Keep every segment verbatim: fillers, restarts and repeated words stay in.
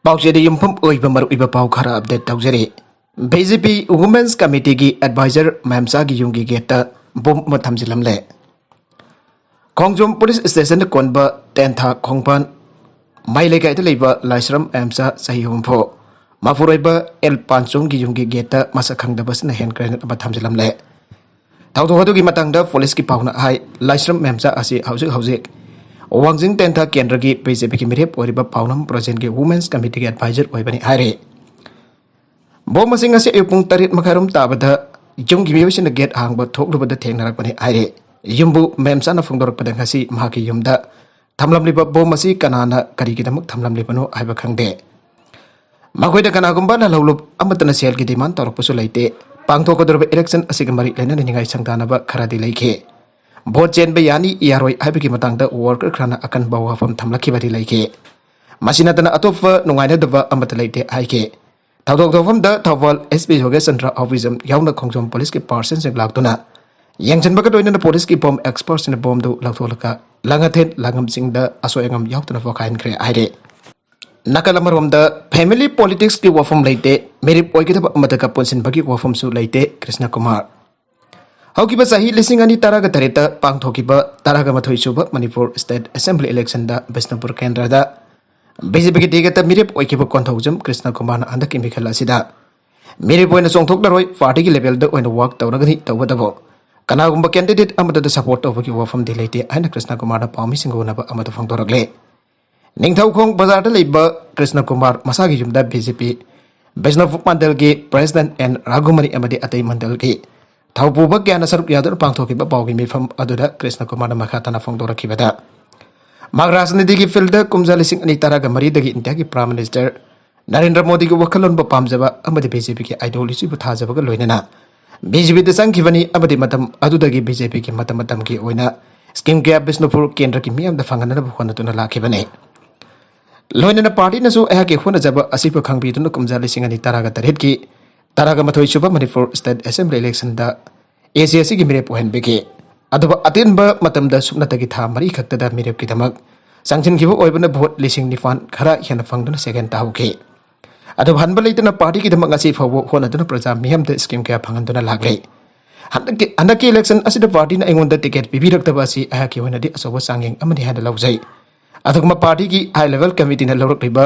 ꯄꯥꯎꯆꯦꯗ ꯌꯨꯝꯐꯝ ꯑꯣꯏꯕ ꯃꯔꯨꯑꯣꯏꯕ ꯄꯥꯎ ꯈꯔ ꯑꯞꯗꯦꯠ ꯇꯧꯖꯔꯤ꯫ ꯕꯤ ꯖꯦ ꯄꯤ ꯋꯨꯃꯦꯟꯁ ꯀꯃꯤꯇꯤꯒꯤ ꯑꯦꯗꯚꯥꯏꯖꯔ ꯃꯦꯝꯆꯥꯒꯤ ꯌꯨꯝꯒꯤ ꯒꯦꯠꯇ ꯕꯣꯝ ꯑꯃ ꯊꯝꯖꯤꯜꯂꯝꯂꯦ꯫ ꯈꯣꯡꯖꯣꯝ ꯄꯨꯂꯤꯁ ꯁ꯭ꯇꯦꯁꯟꯗ ꯀꯣꯟꯕ ꯇꯦꯟꯊꯥ ꯈꯣꯡꯕꯥꯟ ꯃꯥꯏ ꯂꯩꯀꯥꯏꯗ ꯂꯩꯕ ꯂꯥꯏꯁ꯭ꯔꯝ ꯃꯦꯝꯆꯥ ꯆꯍꯤ ꯍꯨꯝꯐꯨ, ꯃꯄꯨꯔꯣꯏꯕ ꯑꯦꯜ ꯄꯥꯟꯆꯣꯝꯒꯤ ꯌꯨꯝꯒꯤ ꯒꯦꯠꯇ ꯃꯁꯛ ꯈꯪꯗꯕꯁꯤꯅ ꯍꯦꯟ ꯒ꯭ꯔꯦꯅꯦꯗ ꯑꯃ ꯊꯝꯖꯤꯜꯂꯝꯂꯦ꯫ ꯊꯧꯗꯣꯛ ꯑꯗꯨꯒꯤ ꯃꯇꯥꯡꯗ ꯄꯨꯂꯤꯁꯀꯤ ꯄꯥꯎꯅ ꯍꯥꯏ, ꯂꯥꯏꯁ꯭ꯔꯝ ꯃꯦꯝꯆꯥ ꯑꯁꯤ ꯍꯧꯖꯤꯛ ꯍꯧꯖꯤꯛ ꯋꯥꯡꯖꯤꯡ ꯇꯦꯟꯊꯥ ꯀꯦꯟꯗ꯭ꯔꯒꯤ ꯕꯤ ꯖꯦ ꯄꯤꯒꯤ ꯃꯤꯔꯦꯞ ꯑꯣꯏꯔꯤꯕ ꯄꯥꯎꯅꯝ ꯄ꯭ꯔꯣꯖꯦꯟꯒꯤ ꯋꯨꯃꯦꯟꯁ ꯀꯃꯤꯇꯤꯒꯤ ꯑꯦꯗꯚꯥꯏꯖꯔ ꯑꯣꯏꯕꯅꯤ ꯍꯥꯏꯔꯤ꯫ ꯕꯣꯝ ꯑꯁꯤ ꯉꯁꯤ ꯑꯌꯨꯛ ꯄꯨꯡ ꯇꯔꯦꯠ ꯃꯈꯥꯏꯔꯣꯝ ꯇꯥꯕꯗ ꯌꯨꯝꯒꯤ ꯃꯤꯑꯣꯏꯁꯤꯡꯅ ꯒꯦꯠ ꯍꯥꯡꯕ ꯊꯣꯛꯂꯨꯕꯗ ꯊꯦꯡꯅꯔꯛꯄꯅꯤ ꯍꯥꯏꯔꯤ꯫ ꯌꯨꯝꯕꯨ ꯃꯦꯝꯆꯥꯅ ꯐꯣꯡꯗꯣꯔꯛꯄꯗ ꯉꯁꯤ ꯃꯍꯥꯛꯀꯤ ꯌꯨꯝꯗ ꯊꯝꯂꯝꯂꯤꯕ ꯕꯣꯝ ꯑꯁꯤ ꯀꯅꯥꯅ ꯀꯔꯤꯒꯤꯗꯃꯛ ꯊꯝꯂꯝꯂꯤꯕꯅꯣ ꯍꯥꯏꯕ ꯈꯪꯗꯦ꯫ ꯃꯈꯣꯏꯗ ꯀꯅꯥꯒꯨꯝꯕ ꯂꯥꯜꯍꯧꯂꯨꯞ ꯑꯃꯠꯇꯅ ꯁꯦꯜꯒꯤ ꯗꯤꯃꯥꯟ ꯇꯧꯔꯛꯄꯁꯨ ꯂꯩꯇꯦ꯫ ꯄꯥꯡꯊꯣꯛꯀꯗꯧꯔꯤꯕ ꯏꯂꯦꯛꯁꯟ ꯑꯁꯤꯒ ꯃꯔꯤ ꯂꯩꯅꯅ ꯅꯤꯡꯉꯥꯏ ꯁꯪꯗꯥꯅꯕ ꯈꯔꯗꯤ ꯂꯩꯈꯤ꯫ ꯚꯣꯠ ꯆꯦꯟꯕ ꯌꯥꯅꯤ ꯌꯥꯔꯣꯏ ꯍꯥꯏꯕꯒꯤ ꯃꯇꯥꯡꯗ ꯋꯥꯔꯀꯔ ꯈꯔꯅ ꯑꯀꯟꯕ ꯋꯥꯐꯝ ꯊꯝꯂꯛꯈꯤꯕꯗꯤ ꯂꯩꯈꯤ꯫ ꯃꯁꯤ ꯅꯠꯇꯅ ꯑꯇꯣꯞꯄ ꯅꯨꯡꯉꯥꯏꯅꯗꯕ ꯑꯃꯠꯇ ꯂꯩꯇꯦ ꯍꯥꯏꯈꯤ꯫ ꯊꯧꯗꯣꯛ ꯊꯣꯛꯐꯝꯗ ꯊꯧꯕꯥꯜ ꯑꯦꯁ ꯄꯤ ꯌꯣꯒꯦꯁ ꯆꯟꯗ꯭ꯔ ꯑꯍꯧꯕꯤꯖꯝ ꯌꯥꯎꯅ ꯈꯣꯡꯖꯣꯝ ꯄꯨꯂꯤꯁꯀꯤ ꯄꯥꯔꯁꯟꯁꯤꯡ ꯂꯥꯛꯇꯨꯅ ꯌꯦꯡꯁꯤꯟꯕꯒ ꯂꯣꯏꯅꯅ ꯄꯨꯂꯤꯁꯀꯤ ꯕꯣꯝ ꯑꯦꯛꯁꯄꯔꯠꯁꯤꯡꯅ ꯕꯣꯝꯗꯨ ꯂꯧꯊꯣꯛꯂꯒ ꯂꯪꯉꯊꯦꯜ ꯂꯪꯉꯝꯁꯤꯡꯗ ꯑꯁꯣꯏ ꯑꯉꯥꯝ ꯌꯥꯎꯗꯅ ꯄꯣꯈꯥꯏꯍꯟꯈ꯭ꯔꯦ ꯍꯥꯏꯔꯦ꯫ ꯅꯥꯀꯜ ꯑꯃꯔꯣꯝꯗ ꯐꯦꯃꯤꯂꯤ ꯄꯣꯂꯤꯇꯤꯛꯁꯀꯤ ꯋꯥꯐꯝ ꯂꯩꯇꯦ, ꯃꯤꯔꯦꯞ ꯑꯣꯏꯒꯗꯕ ꯑꯃꯗꯒ ꯄꯨꯟꯁꯤꯟꯕꯒꯤ ꯋꯥꯐꯝꯁꯨ ꯂꯩꯇꯦ꯫ ꯀ꯭ꯔꯤꯁꯅ ꯀꯨꯃꯥꯔ꯫ ꯍꯧꯈꯤꯕ ꯆꯍꯤ ꯂꯤꯁꯤꯡ ꯑꯅꯤ ꯇꯔꯥꯒ ꯇꯔꯦꯠꯇ ꯄꯥꯡꯊꯣꯛꯈꯤꯕ ꯇꯔꯥꯒ ꯃꯥꯊꯣꯏ ꯁꯨꯕ ꯃꯅꯤꯄꯨꯔ ꯁ꯭ꯇꯦꯠ ꯑꯦꯁꯦꯝꯕ꯭ꯂꯤ ꯏꯂꯦꯛꯁꯟꯗ ꯕꯤꯁꯅꯨꯄꯨꯔ ꯀꯦꯟꯗ꯭ꯔꯗ ꯕꯤ ꯖꯦ ꯄꯤꯒꯤ ꯇꯤꯀꯦꯠꯇ ꯃꯤꯔꯦꯞ ꯑꯣꯏꯈꯤꯕ ꯀꯣꯟꯊꯧꯖꯝ ꯀ꯭ꯔꯤꯁꯅ ꯀꯨꯃꯥꯔꯅ ꯍꯟꯗꯛꯀꯤ ꯃꯤꯈꯜ ꯑꯁꯤꯗ ꯃꯤꯔꯦꯞ ꯑꯣꯏꯅ ꯆꯣꯡꯊꯣꯛꯂꯔꯣꯏ, ꯄꯥꯔꯇꯤꯒꯤ ꯂꯦꯚꯦꯜꯗ ꯑꯣꯏꯅ ꯋꯥꯔꯛ ꯇꯧꯔꯒꯅꯤ, ꯇꯧꯕꯇꯕꯨ ꯀꯅꯥꯒꯨꯝꯕ ꯀꯦꯟꯗꯤꯗꯦꯠ ꯑꯃꯠꯇꯗ ꯁꯄꯣꯔꯠ ꯇꯧꯕꯒꯤ ꯋꯥꯐꯝꯗꯤ ꯂꯩꯇꯦ ꯍꯥꯏꯅ ꯀ꯭ꯔꯤꯁꯅ ꯀꯨꯃꯥꯔꯅ ꯄꯥꯎꯃꯤꯁꯤꯡꯒ ꯎꯅꯕ ꯑꯃꯗ ꯐꯣꯡꯗꯣꯔꯛꯂꯦ꯫ ꯅꯤꯡꯊꯧꯈꯣꯡ ꯕꯖꯥꯔꯗ ꯂꯩꯕ ꯀ꯭ꯔꯤꯁꯅ ꯀꯨꯃꯥꯔ ꯃꯁꯥꯒꯤ ꯌꯨꯝꯗ ꯕꯤ ꯖꯦ ꯄꯤ ꯕꯤꯁꯅꯨꯄꯨꯔ ꯃꯟꯗꯜꯒꯤ ꯄ꯭ꯔꯦꯁꯤꯗꯦꯟꯠ ꯑꯦꯟ ꯔꯥꯘꯨꯃꯅꯤ ꯑꯃꯗꯤ ꯑꯇꯩ ꯃꯟꯗꯜꯒꯤ ꯊꯧꯄꯨꯕ ꯀꯌꯥꯅ ꯁꯔꯨꯛ ꯌꯥꯗꯨꯅ ꯄꯥꯡꯊꯣꯛꯈꯤꯕ ꯄꯥꯎꯒꯤ ꯃꯤꯐꯝ ꯑꯗꯨꯗ ꯀ꯭ꯔꯤꯁꯅ ꯀꯨꯃꯥꯔꯅ ꯃꯈꯥ ꯇꯥꯅ ꯐꯣꯡꯗꯣꯔꯛꯈꯤꯕꯗ, ꯃꯍꯥꯛ ꯔꯥꯖꯅꯤꯇꯤꯒꯤ ꯐꯤꯜꯗ ꯀꯨꯝꯖꯥ ꯂꯤꯁꯤꯡ ꯑꯅꯤ ꯇꯔꯥꯒ ꯃꯔꯤꯗꯒꯤ ꯏꯟꯗꯤꯌꯥꯒꯤ ꯄ꯭ꯔꯥꯏꯝ ꯃꯤꯅꯤꯁꯇꯔ ꯅꯔꯦꯟꯗ꯭ꯔ ꯃꯣꯗꯤꯒꯤ ꯋꯥꯈꯜꯂꯣꯟꯕꯨ ꯄꯥꯝꯖꯕ ꯑꯃꯗꯤ ꯕꯤ ꯖꯦ ꯄꯤꯒꯤ ꯑꯥꯏꯗꯤꯌꯣꯂꯣꯖꯤꯕꯨ ꯊꯥꯖꯕꯒ ꯂꯣꯏꯅꯅ ꯕꯤ ꯖꯦ ꯄꯤꯗ ꯆꯪꯈꯤꯕꯅꯤ ꯑꯃꯗꯤ ꯃꯇꯝ ꯑꯗꯨꯗꯒꯤ ꯕꯤ ꯖꯦ ꯄꯤꯒꯤ ꯃꯇꯝ ꯃꯇꯝꯒꯤ ꯑꯣꯏꯅ ꯁ꯭ꯀꯤꯝ ꯀꯌꯥ ꯕꯤꯁꯅꯨꯄꯨꯔ ꯀꯦꯟꯗ꯭ꯔꯒꯤ ꯃꯤꯌꯥꯝꯗ ꯐꯪꯍꯟꯅꯕ ꯍꯣꯠꯅꯗꯨꯅ ꯂꯥꯛꯈꯤꯕꯅꯤ꯫ ꯂꯣꯏꯅꯅ ꯄꯥꯔꯇꯤꯅꯁꯨ ꯑꯩꯍꯥꯛꯀꯤ ꯍꯣꯠꯅꯖꯕ ꯑꯁꯤꯕꯨ ꯈꯪꯕꯤꯗꯨꯅ ꯀꯨꯝꯖꯥ ꯂꯤꯁꯤꯡ ꯑꯅꯤ ꯇꯔꯥꯒ ꯇꯔꯦꯠꯀꯤ ꯇꯔꯥꯒ ꯃꯥꯊꯣꯏ ꯁꯨꯕ ꯃꯅꯤꯄꯨꯔ ꯁ꯭ꯇꯦꯠ ꯑꯦꯁꯦꯝꯕ꯭ꯂꯤ ꯏꯂꯦꯛꯁꯟꯗ ꯑꯦ ꯁꯤ ꯑꯦꯁ ꯁꯤꯒꯤ ꯃꯤꯔꯦꯞ ꯑꯣꯏꯍꯟꯕꯤꯈꯤ꯫ ꯑꯗꯨꯕꯨ ꯑꯇꯦꯟꯕ ꯃꯇꯝꯗ ꯁꯨꯞꯅꯇꯒꯤ ꯊꯥ ꯃꯔꯤ ꯈꯛꯇꯗ ꯃꯤꯔꯦꯞꯀꯤꯗꯃꯛ ꯆꯪꯁꯤꯟꯈꯤꯕ ꯑꯣꯏꯕꯅ ꯚꯣꯠ ꯂꯤꯁꯤꯡ ꯅꯤꯄꯥꯟ ꯈꯔ ꯍꯦꯟꯅ ꯐꯪꯗꯨꯅ ꯁꯦꯀꯦꯟ ꯇꯥꯍꯧꯈꯤ꯫ ꯑꯗꯨꯕꯨ ꯍꯟꯕ ꯂꯩꯇꯅ ꯄꯥꯔꯇꯤꯒꯤꯗꯃꯛ ꯉꯁꯤ ꯐꯥꯎꯕ ꯍꯣꯠꯅꯗꯨꯅ ꯄ꯭ꯔꯖꯥ ꯃꯤꯌꯥꯝꯗ ꯁ꯭ꯀꯤꯝ ꯀꯌꯥ ꯐꯪꯍꯟꯗꯨꯅ ꯂꯥꯛꯂꯤ꯫ ꯍꯟꯗꯛꯀꯤ ꯍꯟꯗꯛꯀꯤ ꯏꯂꯦꯛꯁꯟ ꯑꯁꯤꯗ ꯄꯥꯔꯇꯤꯅ ꯑꯩꯉꯣꯟꯗ ꯇꯤꯀꯦꯠ ꯄꯤꯕꯤꯔꯛꯇꯕ ꯑꯁꯤ ꯑꯩꯍꯥꯛꯀꯤ ꯑꯣꯏꯅꯗꯤ ꯑꯆꯧꯕ ꯆꯥꯡꯌꯦꯡ ꯑꯃꯅꯤ ꯍꯥꯏꯅ ꯂꯧꯖꯩ꯫ ꯑꯗꯨꯒ ꯄꯥꯔꯇꯤꯒꯤ ꯍꯥꯏ ꯂꯦꯚꯦꯜ ꯀꯃꯤꯇꯤꯅ ꯂꯧꯔꯛꯂꯤꯕ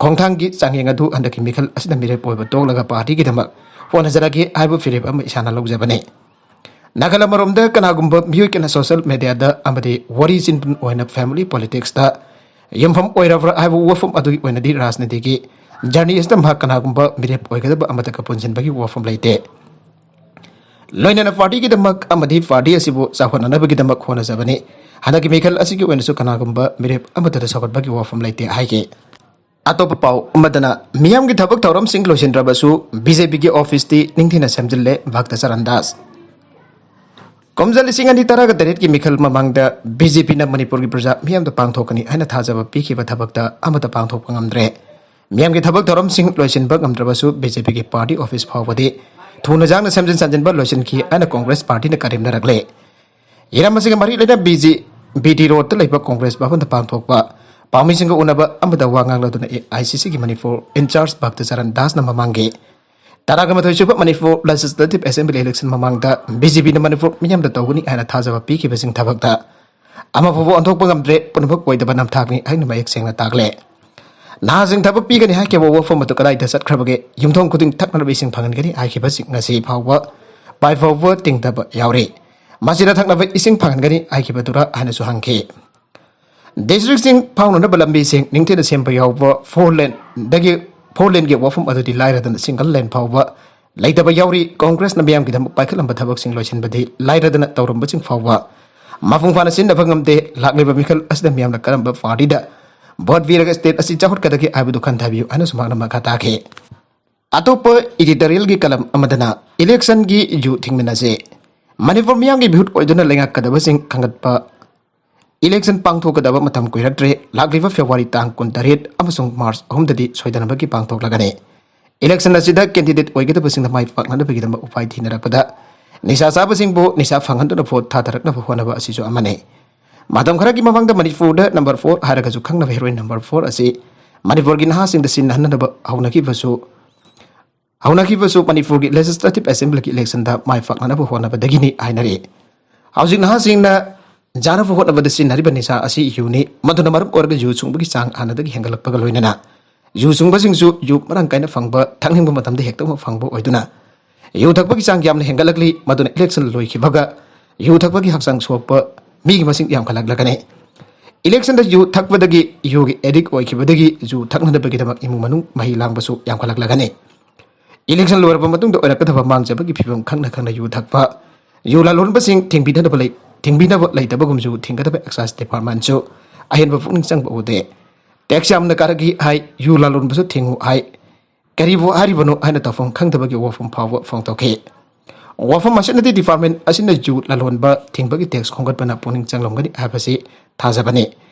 ꯈꯣꯡꯊꯥꯡꯒꯤ ꯆꯥꯡꯌꯦꯡ ꯑꯗꯨ ꯍꯟꯗꯛꯀꯤ ꯃꯤꯈꯜ ꯑꯁꯤꯗ ꯃꯤꯔꯦꯞ ꯑꯣꯏꯕ ꯇꯣꯛꯂꯒ ꯄꯥꯔꯇꯤꯒꯤꯗꯃꯛ ꯍꯣꯠꯅꯖꯔꯒꯦ ꯍꯥꯏꯕ ꯐꯤꯔꯦꯞ ꯑꯃ ꯏꯁꯥꯅ ꯂꯧꯖꯕꯅꯤ꯫ ꯅꯥꯀꯜ ꯑꯃꯔꯣꯝꯗ ꯀꯅꯥꯒꯨꯝꯕ ꯃꯤꯑꯣꯏ ꯀꯌꯥꯅ ꯁꯣꯁꯤꯌꯦꯜ ꯃꯦꯗꯤꯌꯥꯗ ꯑꯃꯗꯤ ꯋꯥꯔꯤ ꯆꯤꯟꯕ ꯑꯣꯏꯅ ꯐꯦꯃꯤꯂꯤ ꯄꯣꯂꯤꯇꯤꯛꯁꯇ ꯌꯨꯝꯐꯝ ꯑꯣꯏꯔꯕ꯭ꯔꯥ ꯍꯥꯏꯕ ꯋꯥꯐꯝ ꯑꯗꯨꯒꯤ ꯑꯣꯏꯅꯗꯤ ꯔꯥꯖꯅꯤꯇꯤꯒꯤ ꯖꯔꯅꯤ ꯑꯁꯤꯗ ꯃꯍꯥꯛ ꯀꯅꯥꯒꯨꯝꯕ ꯃꯤꯔꯦꯞ ꯑꯣꯏꯒꯗꯕ ꯑꯃꯠꯇꯒ ꯄꯨꯟꯁꯤꯟꯕꯒꯤ ꯋꯥꯐꯝ ꯂꯩꯇꯦ꯫ ꯂꯣꯏꯅꯅ ꯄꯥꯔꯇꯤꯒꯤꯗꯃꯛ ꯑꯃꯗꯤ ꯄꯥꯔꯇꯤ ꯑꯁꯤꯕꯨ ꯆꯥꯎꯈꯠꯅꯅꯕꯒꯤꯗꯃꯛ ꯍꯣꯠꯅꯖꯕꯅꯤ꯫ ꯍꯟꯗꯛꯀꯤ ꯃꯤꯈꯜ ꯑꯁꯤꯒꯤ ꯑꯣꯏꯅꯁꯨ ꯀꯅꯥꯒꯨꯝꯕ ꯃꯤꯔꯦꯞ ꯑꯃꯠꯇꯗ ꯁꯧꯒꯠꯄꯒꯤ ꯋꯥꯐꯝ ꯂꯩꯇꯦ ꯍꯥꯏꯈꯤ꯫ ꯑꯇꯣꯞꯄ ꯄꯥꯎ ꯑꯃꯗꯅ ꯃꯤꯌꯥꯝꯒꯤ ꯊꯕꯛ ꯊꯧꯔꯝꯁꯤꯡ ꯂꯣꯏꯁꯤꯟꯗ꯭ꯔꯕꯁꯨ ꯕꯤ ꯖꯦ ꯄꯤꯒꯤ ꯑꯣꯐꯤꯁꯇꯤ ꯅꯤꯡꯊꯤꯅ ꯁꯦꯝꯖꯤꯜꯂꯦ ꯚꯛꯇ ꯆꯔꯟ ꯗꯥꯁ꯫ ꯀꯨꯝꯖꯥ ꯂꯤꯁꯤꯡ ꯑꯅꯤ ꯇꯔꯥꯒ ꯇꯔꯦꯠꯀꯤ ꯃꯤꯈꯜ ꯃꯃꯥꯡꯗ ꯕꯤ ꯖꯦ ꯄꯤꯅ ꯃꯅꯤꯄꯨꯔꯒꯤ ꯄ꯭ꯔꯖꯥ ꯃꯤꯌꯥꯝꯗ ꯄꯥꯡꯊꯣꯛꯀꯅꯤ ꯍꯥꯏꯅ ꯊꯥꯖꯕ ꯄꯤꯈꯤꯕ ꯊꯕꯛꯇ ꯑꯃꯠꯇ ꯄꯥꯡꯊꯣꯛꯄ ꯉꯝꯗ꯭ꯔꯦ꯫ ꯃꯤꯌꯥꯝꯒꯤ ꯊꯕꯛ ꯊꯧꯔꯝꯁꯤꯡ ꯂꯣꯏꯁꯤꯟꯕ ꯉꯝꯗ꯭ꯔꯕꯁꯨ ꯕꯤ ꯖꯦ ꯄꯤꯒꯤ ꯄꯥꯔꯇꯤ ꯑꯣꯐꯤꯁ ꯐꯥꯎꯕꯗꯤ ꯊꯨꯅ ꯌꯥꯡꯅ ꯁꯦꯝꯖꯤꯟ ꯁꯥꯖꯤꯟꯕ ꯂꯣꯏꯁꯤꯟꯈꯤ ꯍꯥꯏꯅ ꯀꯣꯡꯒ꯭ꯔꯦꯁ ꯄꯥꯔꯇꯤꯅ ꯀꯔꯦꯝꯅꯔꯛꯂꯦ꯫ ꯍꯤꯔꯝ ꯑꯁꯤꯒ ꯃꯔꯤ ꯂꯩꯅ ꯕꯤ ꯖꯤ ꯕꯤ ꯇꯤ ꯔꯣꯗꯇ ꯂꯩꯕ ꯀꯣꯡꯒ꯭ꯔꯦꯁ ꯚꯕꯟꯗ ꯄꯥꯡꯊꯣꯛꯄ ꯄꯥꯎꯃꯤꯁꯤꯡꯒ ꯎꯅꯕ ꯑꯃꯗ ꯋꯥ ꯉꯥꯡꯂꯗꯨꯅ ꯑꯦ ꯑꯥꯏ ꯁꯤ ꯁꯤꯒꯤ ꯃꯅꯤꯄꯨꯔ ꯏꯟꯆꯥꯔꯖ ꯚꯛꯇ ꯆꯔꯟ ꯗꯥꯁꯅ ꯃꯃꯥꯡꯒꯤ ꯇꯔꯥꯒ ꯃꯥꯊꯣꯏ ꯁꯨꯕ ꯃꯅꯤꯄꯨꯔ ꯂꯦꯖꯤꯁꯂꯦꯇꯤꯚ ꯑꯦꯁꯦꯝꯕ꯭ꯂꯤ ꯏꯂꯦꯛꯁꯟ ꯃꯃꯥꯡꯗ ꯕꯤ ꯖꯦ ꯄꯤꯅ ꯃꯅꯤꯄꯨꯔ ꯃꯤꯌꯥꯝꯗ ꯇꯧꯒꯅꯤ ꯍꯥꯏꯅ ꯊꯥꯖꯕ ꯄꯤꯈꯤꯕꯁꯤꯡ ꯊꯕꯛꯇ ꯑꯃꯐꯥꯎꯕ ꯑꯣꯟꯊꯣꯛꯄ ꯉꯝꯗ꯭ꯔꯦ, ꯄꯨꯝꯅꯃꯛ ꯑꯣꯏꯗꯕ ꯅꯝꯊꯥꯛꯅꯤ ꯍꯥꯏꯅ ꯃꯌꯦꯛ ꯁꯦꯡꯅ ꯇꯥꯛꯂꯦ꯫ ꯅꯍꯥꯁꯤꯡ ꯊꯕꯛ ꯄꯤꯒꯅꯤ ꯍꯥꯏꯈꯤꯕ ꯋꯥꯐꯝ ꯑꯗꯨ ꯀꯗꯥꯏꯗ ꯆꯠꯈ꯭ꯔꯕꯒꯦ? ꯌꯨꯝꯊꯣꯡ ꯈꯨꯗꯤꯡ ꯊꯛꯅꯅꯕ ꯏꯁꯤꯡ ꯐꯪꯍꯟꯒꯅꯤ ꯍꯥꯏꯈꯤꯕꯁꯤꯡ ꯉꯁꯤ ꯐꯥꯎꯕ ꯄꯥꯏ ꯐꯥꯎꯕ ꯇꯤꯡꯗꯕ ꯌꯥꯎꯔꯤ꯫ ꯃꯁꯤꯗ ꯊꯛꯅꯕ ꯏꯁꯤꯡ ꯐꯪꯍꯟꯒꯅꯤ ꯍꯥꯏꯈꯤꯕꯗꯨꯔ ꯍꯥꯏꯅꯁꯨ ꯍꯪꯈꯤ꯫ ꯗꯤꯁꯇ꯭ꯔꯤꯛꯁꯤꯡ ꯐꯥꯎꯅꯅꯕ ꯂꯝꯕꯤꯁꯤꯡ ꯅꯤꯡꯊꯤꯅ ꯁꯦꯝꯕ ꯌꯥꯎꯕ ꯐꯣꯔ ꯂꯦꯟꯗꯒꯤ ꯐꯣꯔ ꯂꯦꯟꯒꯤ ꯋꯥꯐꯝ ꯑꯗꯨꯗꯤ ꯂꯥꯏꯔꯗꯅ ꯁꯤꯡꯒꯜ ꯂꯦꯟ ꯐꯥꯎꯕ ꯂꯩꯇꯕ ꯌꯥꯎꯔꯤ꯫ ꯀꯣꯡꯒ꯭ꯔꯦꯁꯅ ꯃꯤꯌꯥꯝꯒꯤꯗꯃꯛ ꯄꯥꯏꯈꯠꯂꯝꯕ ꯊꯕꯛꯁꯤꯡ ꯂꯣꯏꯁꯤꯟꯕꯗꯤ ꯂꯥꯏꯔꯗꯅ ꯇꯧꯔꯝꯕꯁꯤꯡ ꯐꯥꯎꯕ ꯃꯄꯨꯡ ꯐꯥꯅ ꯁꯤꯖꯤꯟꯅꯕ ꯉꯝꯗꯦ꯫ ꯂꯥꯛꯂꯤꯕ ꯃꯤꯈꯜ ꯑꯁꯤꯗ ꯃꯤꯌꯥꯝꯅ ꯀꯔꯝꯕ ꯄꯥꯔꯇꯤꯗ ꯚꯣꯠ ꯄꯤꯔꯒ ꯁ꯭ꯇꯦꯠ ꯑꯁꯤ ꯆꯥꯎꯈꯠꯀꯗꯒꯦ ꯍꯥꯏꯕꯗꯨ ꯈꯟꯊꯕꯤꯌꯨ ꯍꯥꯏꯅꯁꯨ ꯃꯍꯥꯛꯅ ꯃꯈꯥ ꯇꯥꯈꯤ꯫ ꯑꯇꯣꯞꯄ ꯏꯗꯤꯇꯣꯔꯤꯌꯦꯜꯒꯤ ꯀꯂꯝ ꯑꯃꯗꯅ ꯏꯂꯦꯛꯁꯟꯒꯤ ꯌꯨ ꯊꯤꯡꯃꯤꯟꯅꯁꯦ꯫ ꯃꯅꯤꯄꯨꯔ ꯃꯤꯌꯥꯝꯒꯤ ꯃꯤꯍꯨꯠ ꯑꯣꯏꯗꯨꯅ ꯂꯩꯉꯥꯛꯀꯗꯕꯁꯤꯡ ꯈꯟꯒꯠꯄ ꯏꯂꯦꯛꯁꯟ ꯄꯥꯡꯊꯣꯛꯀꯗꯕ ꯃꯇꯝ ꯀꯨꯏꯔꯛꯇ꯭ꯔꯦ꯫ ꯂꯥꯛꯂꯤꯕ ꯐꯦꯕ꯭ꯔꯨꯋꯥꯔꯤ ꯇꯥꯡ ꯀꯨꯟꯇꯔꯦꯠ ꯑꯃꯁꯨꯡ ꯃꯥꯔꯆ ꯑꯍꯨꯝꯗꯗꯤ ꯁꯣꯏꯗꯅꯃꯛꯀꯤ ꯄꯥꯡꯊꯣꯛꯂꯒꯅꯤ꯫ ꯏꯂꯦꯛꯁꯟ ꯑꯁꯤꯗ ꯀꯦꯟꯗꯤꯗꯦꯠ ꯑꯣꯏꯒꯗꯕꯁꯤꯡꯅ ꯃꯥꯏ ꯄꯥꯛꯅꯅꯕꯒꯤꯗꯃꯛ ꯎꯄꯥꯏ ꯊꯤꯅꯔꯛꯄꯗ ꯅꯤꯁꯥ ꯆꯥꯕꯁꯤꯡꯕꯨ ꯅꯤꯁꯥ ꯐꯪꯍꯟꯗꯨꯅ ꯚꯣꯠ ꯊꯥꯗꯔꯛꯅꯕ ꯍꯣꯠꯅꯕ ꯑꯁꯤꯁꯨ ꯑꯃꯅꯤ꯫ ꯃꯇꯝ ꯈꯔꯒꯤ ꯃꯃꯥꯡꯗ ꯃꯅꯤꯄꯨꯔꯗ ꯅꯝꯕꯔ ꯐꯣꯔ ꯍꯥꯏꯔꯒꯁꯨ ꯈꯪꯅꯕ ꯍꯦꯔꯣꯏꯟ ꯅꯝꯕꯔ ꯐꯣꯔ ꯑꯁꯤ ꯃꯅꯤꯄꯨꯔꯒꯤ ꯅꯍꯥꯁꯤꯡꯗ ꯁꯤꯟꯅꯍꯟꯅꯕ ꯍꯧꯅꯈꯤꯕꯁꯨ ꯍꯧꯅꯈꯤꯕꯁꯨ ꯃꯅꯤꯄꯨꯔꯒꯤ ꯂꯦꯖꯤꯁꯂꯦꯇꯤꯚ ꯑꯦꯁꯦꯝꯕ꯭ꯂꯤꯒꯤ ꯏꯂꯦꯛꯁꯟꯗ ꯃꯥꯏ ꯄꯥꯛꯅꯅꯕ ꯍꯣꯠꯅꯕꯗꯒꯤꯅꯤ ꯍꯥꯏꯅꯔꯤ꯫ ꯍꯧꯖꯤꯛ ꯅꯍꯥꯁꯤꯡꯅ ꯌꯥꯅꯕ ꯍꯣꯠꯅꯕꯗ ꯁꯤꯖꯤꯟꯅꯔꯤꯕ ꯅꯤꯁꯥ ꯑꯁꯤ ꯌꯨꯅꯤ꯫ ꯃꯗꯨꯅ ꯃꯔꯝ ꯑꯣꯏꯔꯒ ꯌꯨ ꯁꯨꯡꯕꯒꯤ ꯆꯥꯡ ꯍꯥꯟꯅꯗꯒꯤ ꯍꯦꯟꯒꯠꯂꯛꯄꯒ ꯂꯣꯏꯅꯅ ꯌꯨ ꯁꯨꯡꯕꯁꯤꯡꯁꯨ ꯌꯨ ꯃꯔꯥꯡ ꯀꯥꯏꯅ ꯐꯪꯕ, ꯊꯛꯅꯤꯡꯕ ꯃꯇꯝꯗ ꯍꯦꯛꯇꯃꯛ ꯐꯪꯕ ꯑꯣꯏꯗꯨꯅ ꯌꯨ ꯊꯛꯄꯒꯤ ꯆꯥꯡ ꯌꯥꯝꯅ ꯍꯦꯟꯒꯠꯂꯛꯂꯤ꯫ ꯃꯗꯨꯅ ꯏꯂꯦꯛꯁꯟ ꯂꯣꯏꯈꯤꯕꯒ ꯌꯨ ꯊꯛꯄꯒꯤ ꯍꯛꯆꯥꯡ ꯁꯣꯛꯄ ꯃꯤꯒꯤ ꯃꯁꯤꯡ ꯌꯥꯝꯈꯠꯂꯛꯂꯒꯅꯤ꯫ ꯏꯂꯦꯛꯁꯟꯗ ꯌꯨ ꯊꯛꯄꯗꯒꯤ, ꯌꯨꯒꯤ ꯑꯦꯗꯤꯛ ꯑꯣꯏꯈꯤꯕꯗꯒꯤ ꯌꯨ ꯊꯛꯅꯗꯕꯒꯤꯗꯃꯛ ꯏꯃꯨꯡ ꯃꯅꯨꯡ ꯃꯍꯩ ꯂꯥꯡꯕꯁꯨ ꯌꯥꯝꯈꯠꯂꯛꯂꯒꯅꯤ꯫ ꯏꯂꯦꯛꯁꯟ ꯂꯣꯏꯔꯕ ꯃꯇꯨꯡꯗ ꯑꯣꯏꯔꯛꯀꯗꯕ ꯃꯥꯡꯖꯕꯒꯤ ꯐꯤꯕꯝ ꯈꯪꯅ ꯈꯪꯅ ꯌꯨ ꯊꯛꯄ, ꯌꯨ ꯂꯂꯣꯟꯕꯁꯤꯡ ꯊꯤꯡꯕꯤꯅꯕ ꯂꯩ-, ꯊꯤꯡꯕꯤꯅꯕ ꯂꯩꯇꯕꯒꯨꯝꯁꯨ ꯊꯤꯡꯒꯗꯕ ꯑꯦꯛꯁꯥꯏꯖ ꯗꯤꯄꯥꯔꯠꯃꯦꯟꯁꯨ ꯑꯍꯦꯟꯕ ꯄꯨꯛꯅꯤꯡ ꯆꯪꯕ ꯎꯗꯦ꯫ ꯇꯦꯛꯁ ꯌꯥꯝꯅ ꯀꯥꯔꯛꯏ ꯍꯥꯏ, ꯌꯨ ꯂꯂꯣꯟꯕꯁꯨ ꯊꯤꯡꯉꯨ ꯍꯥꯏ, ꯀꯔꯤꯕꯨ ꯍꯥꯏꯔꯤꯕꯅꯣ ꯍꯥꯏꯅ ꯇꯧꯐꯝ ꯈꯪꯗꯕꯒꯤ ꯋꯥꯐꯝ ꯐꯥꯎꯕ ꯐꯣꯡꯗꯣꯛꯈꯤ꯫ ꯋꯥꯐꯝ ꯑꯁꯤꯅꯗꯤ ꯗꯤꯄꯥꯔꯠꯃꯦꯟ ꯑꯁꯤꯅ ꯌꯨ ꯂꯂꯣꯟꯕ ꯊꯤꯡꯕꯒꯤ ꯇꯦꯛꯁ ꯈꯣꯝꯒꯠꯄꯅ ꯄꯨꯛꯅꯤꯡ ꯆꯪꯂꯝꯒꯅꯤ ꯍꯥꯏꯕꯁꯤ ꯊꯥꯖꯕꯅꯤ꯫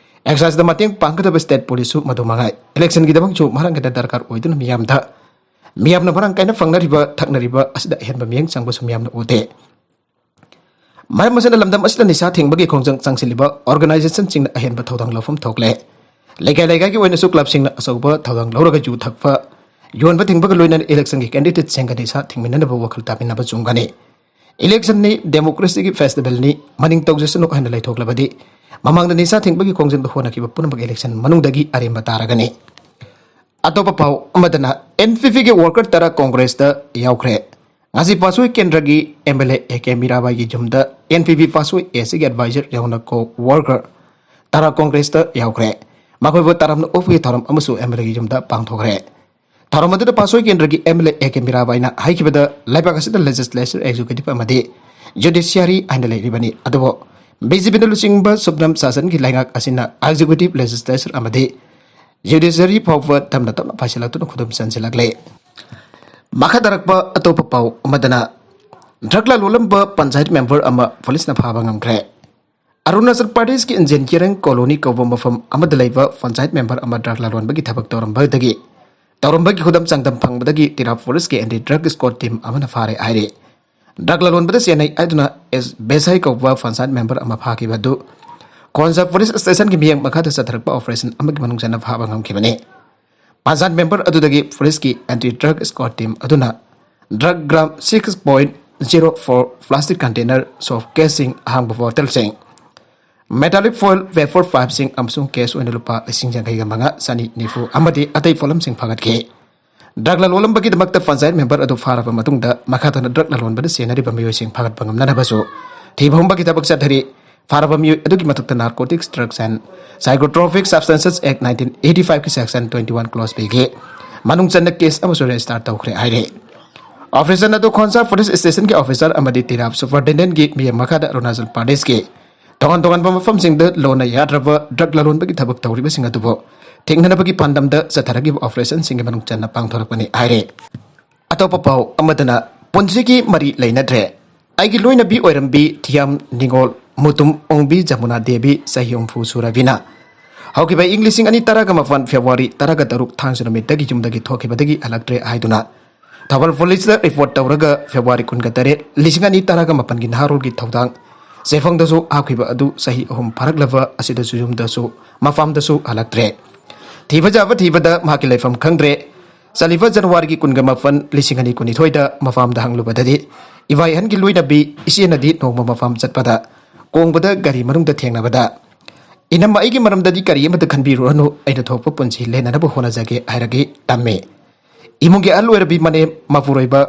ꯑꯦꯛꯁꯥꯏꯖꯗ ꯃꯇꯦꯡ ꯄꯥꯡꯒꯗꯕ ꯁ꯭ꯇꯦꯠ ꯄꯨꯂꯤꯁꯁꯨ ꯃꯗꯨ ꯃꯉꯥꯏ꯫ ꯏꯂꯦꯛꯁꯟꯒꯤꯗꯃꯛꯁꯨ ꯃꯔꯥꯡ ꯀꯥꯏꯅ ꯗꯔꯀꯥꯔ ꯑꯣꯏꯗꯨꯅ ꯃꯤꯌꯥꯝꯗ, ꯃꯤꯌꯥꯝꯅ ꯃꯔꯥꯡ ꯀꯥꯏꯅ ꯐꯪꯅꯔꯤꯕ, ꯊꯛꯅꯔꯤꯕ ꯑꯁꯤꯗ ꯑꯍꯦꯟꯕ ꯃꯤꯠꯌꯦꯡ ꯆꯪꯕꯁꯨ ꯃꯤꯌꯥꯝꯅ ꯎꯗꯦ꯫ ꯃꯔꯝ ꯑꯁꯤꯅ ꯂꯝꯗꯝ ꯑꯁꯤꯗ ꯅꯤꯁꯥ ꯊꯤꯡꯕꯒꯤ ꯈꯣꯡꯖꯪ ꯆꯪꯁꯤꯜꯂꯤꯕ ꯑꯣꯔꯒꯅꯥꯏꯖꯦꯁꯟꯁꯤꯡꯅ ꯑꯍꯦꯟꯕ ꯊꯧꯗꯥꯡ ꯂꯧꯐꯝ ꯊꯣꯛꯂꯦ꯫ ꯂꯩꯀꯥꯏ ꯂꯩꯀꯥꯏꯒꯤ ꯑꯣꯏꯅꯁꯨ ꯀ꯭ꯂꯕꯁꯤꯡꯅ ꯑꯆꯧꯕ ꯊꯧꯗꯥꯡ ꯂꯧꯔꯒ ꯌꯨ ꯊꯛꯄ, ꯌꯣꯟꯕ ꯊꯤꯡꯕꯒ ꯂꯣꯏꯅꯅ ꯏꯂꯦꯛꯁꯟꯒꯤ ꯀꯦꯟꯗꯤꯗꯦꯠꯁꯤꯡꯒ ꯅꯤꯁꯥ ꯊꯤꯡꯃꯤꯟꯅꯅꯕ ꯋꯥꯈꯜ ꯇꯥꯃꯤꯟꯅꯕ ꯆꯨꯝꯒꯅꯤ꯫ ꯏꯂꯦꯛꯁꯟꯅꯤ, ꯗꯦꯃꯣꯀ꯭ꯔꯦꯁꯤꯒꯤ ꯐꯦꯁꯇꯤꯚꯦꯜꯅꯤ, ꯃꯅꯤꯡ ꯇꯧꯖꯁꯅꯨ ꯍꯥꯏꯅ ꯂꯩꯊꯣꯛꯂꯕꯗꯤ ꯃꯃꯥꯡꯗ ꯅꯤꯁꯥ ꯊꯤꯡꯕꯒꯤ ꯈꯣꯡꯖꯪꯗ ꯍꯣꯠꯅꯈꯤꯕ ꯄꯨꯝꯅꯃꯛ ꯏꯂꯦꯛꯁꯟ ꯃꯅꯨꯡꯗꯒꯤ ꯑꯔꯦꯝꯕ ꯇꯥꯔꯒꯅꯤ꯫ ꯑꯇꯣꯞꯄ ꯄꯥꯎ ꯑꯃꯗꯅ ꯑꯦꯟ ꯄꯤ ꯄꯤꯒꯤ ꯋꯥꯔꯀꯔ ꯇꯔꯥ ꯀꯣꯡꯒ꯭ꯔꯦꯁꯇ ꯌꯥꯎꯈ꯭ꯔꯦ꯫ ꯉꯁꯤ ꯄꯥꯠꯁꯣꯏ ꯀꯦꯟꯗ꯭ꯔꯒꯤ M L A A K ꯃꯤꯔꯥꯕꯥꯏꯒꯤ ꯌꯨꯝꯗ ꯑꯦꯟ ꯄꯤ ꯄꯤ ꯄꯥꯠꯁꯣꯏ ꯑꯦ ꯁꯤꯒꯤ ꯑꯦꯗꯚꯥꯏꯖꯔ ꯌꯥꯎꯅ ꯀꯣ ꯋꯥꯔꯀꯔ ꯇꯔꯥ ꯀꯣꯡꯒ꯭ꯔꯦꯁꯇ ꯌꯥꯎꯈ꯭ꯔꯦ꯫ ꯃꯈꯣꯏꯕꯨ ꯇꯔꯥꯝꯅ ꯑꯣꯛꯄꯒꯤ ꯊꯧꯔꯝ ꯑꯃꯁꯨ ꯑꯦꯝ ꯑꯦꯜ ꯑꯦꯒꯤ ꯌꯨꯝꯗ ꯄꯥꯡꯊꯣꯛꯈ꯭ꯔꯦ꯫ ꯊꯧꯔꯝ ꯑꯗꯨꯗ ꯄꯥꯠꯁꯣꯏ ꯀꯦꯟꯗ꯭ꯔꯒꯤ M L A A K ꯃꯤꯔꯥꯕꯥꯏꯅ ꯍꯥꯏꯈꯤꯕꯗ, ꯂꯩꯕꯥꯛ ꯑꯁꯤꯗ ꯂꯦꯖꯤꯁꯂꯦꯆꯔ, ꯑꯦꯛꯖꯤꯀ꯭ꯌꯨꯇꯤꯚ ꯑꯃꯗꯤ ꯖꯨꯗꯤꯁꯤꯌꯥꯔꯤ ꯍꯥꯏꯅ ꯂꯩꯔꯤꯕꯅꯤ꯫ ꯑꯗꯨꯕꯨ ꯕꯤ ꯖꯦ ꯄꯤꯅ ꯂꯨꯆꯤꯡꯕ ꯁꯨꯞꯅꯝ ꯁꯥꯁꯟꯒꯤ ꯂꯩꯉꯥꯛ ꯑꯁꯤꯅ ꯑꯦꯛꯖꯤꯀ꯭ꯌꯨꯇꯤꯚ, ꯂꯦꯖꯤꯁꯂꯦꯆꯔ ꯑꯃꯗꯤ ꯖꯨꯗꯤꯁꯤꯌꯔꯤ ꯐꯥꯎꯕ ꯇꯝꯅ ꯇꯞꯅ ꯄꯥꯏꯁꯤꯜꯂꯛꯇꯨꯅ ꯈꯨꯗꯨꯝ ꯆꯟꯁꯤꯜꯂꯛꯂꯦ꯫ ꯃꯈꯥ ꯇꯥꯔꯛꯄ ꯑꯇꯣꯞꯄ ꯄꯥꯎ ꯑꯃꯗꯅ, ꯗ꯭ꯔꯒ ꯂꯂꯣꯜꯂꯝꯕ ꯄꯟꯆꯥꯌꯠ ꯃꯦꯝꯕꯔ ꯑꯃ ꯄꯨꯂꯤꯁꯅ ꯐꯥꯕ ꯉꯝꯈ꯭ꯔꯦ꯫ ꯑꯔꯨꯅꯥꯆꯜ ꯄ꯭ꯔꯗꯦꯁꯀꯤ ꯏꯟꯖꯦꯟ ꯀꯤꯔꯪ ꯀꯣꯂꯣꯅꯤ ꯀꯧꯕ ꯃꯐꯝ ꯑꯃꯗ ꯂꯩꯕ ꯄꯟꯆꯥꯌꯠ ꯃꯦꯝꯕꯔ ꯑꯃ ꯗ꯭ꯔꯒ ꯂꯂꯣꯟꯕꯒꯤ ꯊꯕꯛ ꯇꯧꯔꯝꯕꯗꯒꯤ, ꯇꯧꯔꯝꯕꯒꯤ ꯈꯨꯗꯝ ꯆꯥꯡꯗꯝ ꯐꯪꯕꯗꯒꯤ ꯇꯤꯔꯥ ꯐꯣꯔꯦꯁꯀꯤ ꯑꯦꯟꯇꯤ ꯗ꯭ꯔꯒ ꯁ꯭ꯀꯣꯠ ꯇꯤꯝ ꯑꯃꯅ ꯐꯥꯔꯦ ꯍꯥꯏꯔꯤ꯫ ꯗ꯭ꯔꯒ ꯂꯂꯣꯟꯕꯗ ꯆꯦꯟꯅꯩ ꯍꯥꯏꯗꯨꯅ ꯑꯦꯁ ꯕꯦꯁꯥꯏ ꯀꯧꯕ ꯄꯟꯆꯥꯌꯠ ꯃꯦꯝꯕꯔ ꯑꯃ ꯐꯥꯈꯤꯕ ꯑꯗꯨ ꯈꯣꯟꯁꯥ ꯄꯨꯂꯤꯁ ꯁ꯭ꯇꯦꯁꯟꯒꯤ ꯃꯤꯠꯌꯦꯡ ꯃꯈꯥꯗ ꯆꯠꯊꯔꯛꯄ ꯑꯣꯄꯔꯦꯁꯟ ꯑꯃꯒꯤ ꯃꯅꯨꯡ ꯆꯟꯅ ꯐꯥꯕ ꯉꯝꯈꯤꯕꯅꯤ꯫ ꯄꯟꯆꯥꯌꯠ ꯃꯦꯝꯕꯔ ꯑꯗꯨꯗꯒꯤ ꯄꯨꯂꯤꯁꯀꯤ ꯑꯦꯟꯇꯤ ꯗ꯭ꯔꯒ ꯁ꯭ꯀ꯭ꯋꯥꯗ ꯇꯤꯝ ꯑꯗꯨꯅ drug gram six point zero four plastic container, soap ꯀꯦꯁꯁꯤꯡ, ꯑꯍꯥꯡꯕ ꯕꯣꯇꯜꯁꯤꯡ, ꯃꯦꯇꯥꯂꯤꯛ ꯐꯣꯏꯜ, ꯄꯦꯄꯔ ꯄꯥꯏꯞꯁꯤꯡ ꯑꯃꯁꯨꯡ ꯀꯦꯁ ꯑꯣꯏꯅ ꯂꯨꯄꯥ ꯂꯤꯁꯤꯡ ꯌꯥꯡꯈꯩꯒ ꯃꯉꯥ, ꯆꯅꯤ ꯅꯤꯐꯨ ꯑꯃꯗꯤ ꯑꯇꯩ ꯄꯣꯠꯂꯝꯁꯤꯡ ꯐꯥꯒꯠꯈꯤ꯫ ꯗ꯭ꯔꯒ ꯂꯂꯣꯜꯂꯝꯕꯒꯤꯗꯃꯛꯇ ꯄꯟꯆꯥꯌꯠ ꯃꯦꯝꯕꯔ ꯑꯗꯨ ꯐꯥꯔꯕ ꯃꯇꯨꯡꯗ, ꯃꯈꯥ ꯇꯥꯅ ꯗ꯭ꯔꯒ ꯂꯂꯣꯟꯕꯗ ꯆꯦꯟꯅꯔꯤꯕ ꯃꯤꯑꯣꯏꯁꯤꯡ ꯐꯥꯒꯠꯄ ꯉꯝꯅꯅꯕꯁꯨ ꯊꯤꯕ ꯍꯨꯝꯕꯒꯤ ꯊꯕꯛ ꯆꯠꯊꯔꯤ꯫ ꯐꯥꯔꯕ ꯃꯤꯑꯣꯏ ꯑꯗꯨꯒꯤ ꯃꯊꯛꯇ Narcotics, Drugs and Psychotropic Substances Act nineteen eighty five ꯀꯤ section twenty one clause B ꯒꯤ ꯃꯅꯨꯡ ꯆꯟꯅ ꯀꯦꯁ ꯑꯃꯁꯨ ꯔꯦꯖꯤꯁꯇꯥꯔ ꯇꯧꯈ꯭ꯔꯦ ꯍꯥꯏꯔꯤ꯫ ꯑꯣꯄꯔꯦꯁꯟ ꯑꯗꯨ ꯈꯣꯟꯁꯥ ꯄꯨꯂꯤꯁ ꯁ꯭ꯇꯦꯁꯟꯒꯤ ꯑꯣꯐꯤꯁꯔ ꯑꯃꯗꯤ ꯇꯤꯔꯥꯞ ꯁꯨꯄꯔꯤꯟꯇꯦꯟꯗꯦꯟꯠꯀꯤ ꯃꯤꯠꯌꯦꯡ ꯃꯈꯥꯗ ꯑꯔꯨꯅꯥꯆꯜ ꯄ꯭ꯔꯗꯦꯁꯀꯤ ꯇꯣꯉꯥꯟ ꯇꯣꯉꯥꯟꯕ ꯃꯐꯝꯁꯤꯡꯗ ꯂꯣꯟꯅ ꯌꯥꯗ꯭ꯔꯕ ꯗ꯭ꯔꯒ ꯂꯂꯣꯟꯕꯒꯤ ꯊꯕꯛ ꯇꯧꯔꯤꯕꯁꯤꯡ ꯑꯗꯨꯕꯨ ꯊꯤꯡꯅꯅꯕꯒꯤ ꯄꯥꯟꯗꯝꯗ ꯆꯠꯊꯔꯛꯂꯤꯕ ꯑꯣꯄꯔꯦꯁꯟꯁꯤꯡꯒꯤ ꯃꯅꯨꯡ ꯆꯟꯅ ꯄꯥꯡꯊꯣꯔꯛꯄꯅꯤ ꯍꯥꯏꯔꯤ꯫ ꯑꯇꯣꯞꯄ ꯄꯥꯎ ꯑꯃꯗꯅ, ꯄꯨꯟꯁꯤꯒꯤ ꯃꯔꯤ ꯂꯩꯅꯗ꯭ꯔꯦ꯫ ꯑꯩꯒꯤ ꯂꯣꯏꯅꯕꯤ ꯑꯣꯏꯔꯝꯕꯤ ꯊꯤꯌꯥꯝ ꯅꯤꯉꯣꯜ ꯃꯨꯇꯨꯝ ꯑꯣꯡꯕꯤ ꯖꯃꯨꯅꯥ ꯗꯦꯕꯤ, ꯆꯍꯤ ꯍꯨꯝꯐꯨ ꯁꯨꯔꯕꯤꯅ ꯍꯧꯈꯤꯕ ꯏꯪ ꯂꯤꯁꯤꯡ ꯑꯅꯤ ꯇꯔꯥꯒ ꯃꯥꯄꯟ ꯐꯦꯕ꯭ꯔꯨꯋꯥꯔꯤ ꯇꯔꯥꯒ ꯇꯔꯨꯛ ꯊꯥꯡꯖ ꯅꯨꯃꯤꯠꯇꯒꯤ ꯌꯨꯝꯗꯒꯤ ꯊꯣꯛꯈꯤꯕꯗꯒꯤ ꯍꯜꯂꯛꯇ꯭ꯔꯦ ꯍꯥꯏꯗꯨꯅ ꯊꯧꯕꯥꯜ ꯄꯨꯂꯤꯁꯇ ꯔꯤꯄꯣꯔꯠ ꯇꯧꯔꯒ ꯐꯦꯕ꯭ꯔꯨꯋꯥꯔꯤ ꯀꯨꯟꯒ ꯇꯔꯦꯠ, ꯂꯤꯁꯤꯡ ꯑꯅꯤ ꯇꯔꯥꯒ ꯃꯥꯄꯟꯒꯤ ꯅꯍꯥꯔꯣꯜꯒꯤ ꯊꯧꯗꯥꯡ ꯆꯦꯐꯣꯡꯗꯁꯨ ꯍꯥꯞꯈꯤꯕ ꯑꯗꯨ ꯆꯍꯤ ꯑꯍꯨꯝ ꯐꯥꯔꯛꯂꯕ ꯑꯁꯤꯗꯁꯨ ꯌꯨꯝꯗꯁꯨ ꯃꯄꯥꯝꯗꯁꯨ ꯍꯜꯂꯛꯇ꯭ꯔꯦ꯫ ꯊꯤꯕ ꯌꯥꯕ ꯊꯤꯕꯗ ꯃꯍꯥꯛꯀꯤ ꯂꯩꯐꯝ ꯈꯪꯗ꯭ꯔꯦ꯫ ꯆꯠꯂꯤꯕ ꯖꯅꯋꯥꯔꯤꯒꯤ ꯀꯨꯟꯒ ꯃꯥꯄꯟ, ꯂꯤꯁꯤꯡ ꯑꯅꯤ ꯀꯨꯟꯅꯤꯊꯣꯏꯗ ꯃꯄꯥꯝꯗ ꯍꯪꯂꯨꯕꯗꯗꯤ, ꯏꯕꯥ ꯏꯍꯟꯒꯤ ꯂꯣꯏꯅꯕꯤ ꯏꯆꯦꯅꯗꯤ ꯅꯣꯡꯃ ꯃꯄꯥꯝ ꯆꯠꯄꯗ ꯀꯣꯡꯕꯗ ꯒꯥꯔꯤ ꯃꯅꯨꯡꯗ ꯊꯦꯡꯅꯕꯗ, "ꯏꯅꯝꯃ, ꯑꯩꯒꯤ ꯃꯔꯝꯗꯗꯤ ꯀꯔꯤ ꯑꯃꯠꯇ ꯈꯟꯕꯤꯔꯨꯔꯅꯨ, ꯑꯩꯅ ꯊꯣꯛꯄ ꯄꯨꯟꯁꯤ ꯂꯦꯟꯅꯅꯕ ꯍꯣꯠꯅꯖꯒꯦ" ꯍꯥꯏꯔꯒ ꯇꯝꯃꯤ꯫ ꯏꯃꯨꯡꯒꯤ ꯑꯍꯜ ꯑꯣꯏꯔꯕꯤ ꯃꯅꯦꯝ, ꯃꯄꯨꯔꯣꯏꯕ,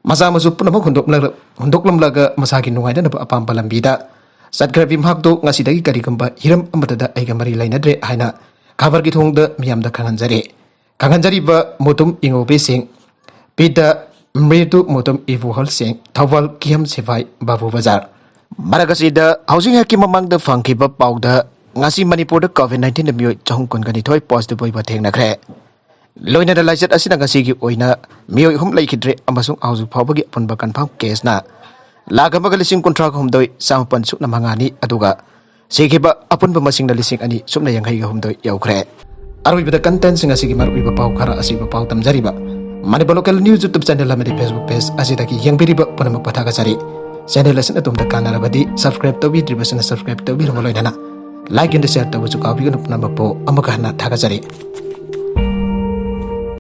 ꯃꯆꯥ ꯃꯁꯨ ꯄꯨꯝꯅꯃꯛ ꯍꯨꯟꯗꯣꯛꯂ-, ꯍꯨꯟꯗꯣꯛꯂꯝꯂꯒ ꯃꯁꯥꯒꯤ ꯅꯨꯡꯉꯥꯏꯅꯅꯕ ꯑꯄꯥꯝꯕ ꯂꯝꯕꯤꯗ ꯆꯠꯈ꯭ꯔꯕꯤ ꯃꯍꯥꯛꯇꯨ ꯉꯁꯤꯗꯒꯤ ꯀꯔꯤꯒꯨꯝꯕ ꯍꯤꯔꯝ ꯑꯃꯠꯇꯗ ꯑꯩꯒ ꯃꯔꯤ ꯂꯩꯅꯗ꯭ꯔꯦ ꯍꯥꯏꯅ ꯈꯕꯔꯒꯤ ꯊꯣꯡꯗ ꯃꯤꯌꯥꯝꯗ ꯈꯪꯍꯟꯖꯔꯤ꯫ ꯈꯪꯍꯟꯖꯔꯤꯕ ꯃꯨꯇꯨꯝ ꯏꯉꯧꯕꯤꯁꯤꯡ, ꯄꯤꯇꯥ ꯃ꯭ꯔꯤꯗꯨ ꯃꯨꯇꯨꯝ ꯏꯕꯨꯍꯜꯁꯤꯡ, ꯊꯧꯕꯥꯜ ꯀꯤꯍꯝ ꯁꯤꯐꯥꯏ ꯕꯥꯕꯨ ꯕꯖꯥꯔ꯫ ꯃꯔꯛ ꯑꯁꯤꯗ ꯍꯧꯖꯤꯛ ꯉꯥꯏꯍꯥꯛꯀꯤ ꯃꯃꯥꯡꯗ ꯐꯪꯈꯤꯕ ꯄꯥꯎꯗ, ꯉꯁꯤ ꯃꯅꯤꯄꯨꯔꯗ ꯀꯣꯚꯤꯗ ꯅꯥꯏꯟꯇꯤꯟꯗ ꯃꯤꯑꯣꯏ ꯆꯍꯨꯝ ꯀꯨꯟꯒ ꯅꯤꯊꯣꯏ ꯄꯣꯖꯤꯇꯤꯚ ꯑꯣꯏꯕ ꯊꯦꯡꯅꯈ꯭ꯔꯦ꯫ ꯂꯣꯏꯅꯅ ꯂꯥꯏꯆꯠ ꯑꯁꯤꯅ ꯉꯁꯤꯒꯤ ꯑꯣꯏꯅ ꯃꯤꯑꯣꯏ ꯑꯍꯨꯝ ꯂꯩꯈꯤꯗ꯭ꯔꯦ ꯑꯃꯁꯨꯡ ꯍꯧꯖꯤꯛ ꯐꯥꯎꯕꯒꯤ ꯑꯄꯨꯟꯕ ꯀꯟꯐꯥꯔꯝ ꯀꯦꯁꯅ ꯂꯥꯈ ꯑꯃꯒ ꯂꯤꯁꯤꯡ ꯀꯨꯟꯊ꯭ꯔꯥꯒ ꯍꯨꯝꯗꯣꯏ ꯆꯥꯃꯥꯄꯟ ꯁꯨꯞꯅ ꯃꯉꯥꯅꯤ, ꯑꯗꯨꯒ ꯁꯤꯈꯤꯕ ꯑꯄꯨꯟꯕ ꯃꯁꯤꯡꯅ ꯂꯤꯁꯤꯡ ꯑꯅꯤ ꯁꯨꯞꯅ ꯌꯥꯡꯈꯩꯒ ꯍꯨꯝꯗꯣꯏ ꯌꯧꯈ꯭ꯔꯦ꯫ ꯑꯔꯣꯏꯕꯗ ꯀꯟꯇꯦꯟꯁꯤꯡ ꯑꯁꯤꯒꯤ ꯃꯔꯨꯑꯣꯏꯕ ꯄꯥꯎ ꯈꯔ ꯑꯁꯤꯕꯨ ꯄꯥꯎ ꯇꯝꯖꯔꯤꯕ ꯃꯅꯤꯄꯨꯔ ꯂꯣꯀꯦꯜ ꯅ꯭ꯌꯨꯁ ꯌꯨꯇ꯭ꯌꯨꯕ ꯆꯦꯅꯦꯜ ꯑꯃꯗꯤ ꯐꯦꯁꯕꯨꯛ ꯄꯦꯖ ꯑꯁꯤꯗꯒꯤ ꯌꯦꯡꯕꯤꯔꯤꯕ ꯄꯨꯝꯅꯃꯛꯄꯨ ꯊꯥꯒꯠꯆꯔꯤ꯫ ꯆꯦꯅꯦꯜ ꯑꯁꯤꯅ ꯑꯗꯣꯝꯗ ꯀꯥꯟꯅꯔꯕꯗꯤ ꯁꯕꯁꯀ꯭ꯔꯥꯏꯕ ꯇꯧꯕꯤꯗ꯭ꯔꯤꯕꯁꯤꯡꯅ ꯁꯕꯁꯀ꯭ꯔꯥꯏꯕ ꯇꯧꯕꯤꯔꯕ ꯂꯣꯏꯅꯅ Like and share ꯇꯧꯕꯁꯨ ꯀꯥꯎꯕꯤꯒꯅꯨ꯫ ꯄꯨꯝꯅꯃꯛꯄꯨ ꯑꯃꯨꯛꯀ ꯍꯟꯅ ꯊꯥꯒꯠꯆꯔꯤ꯫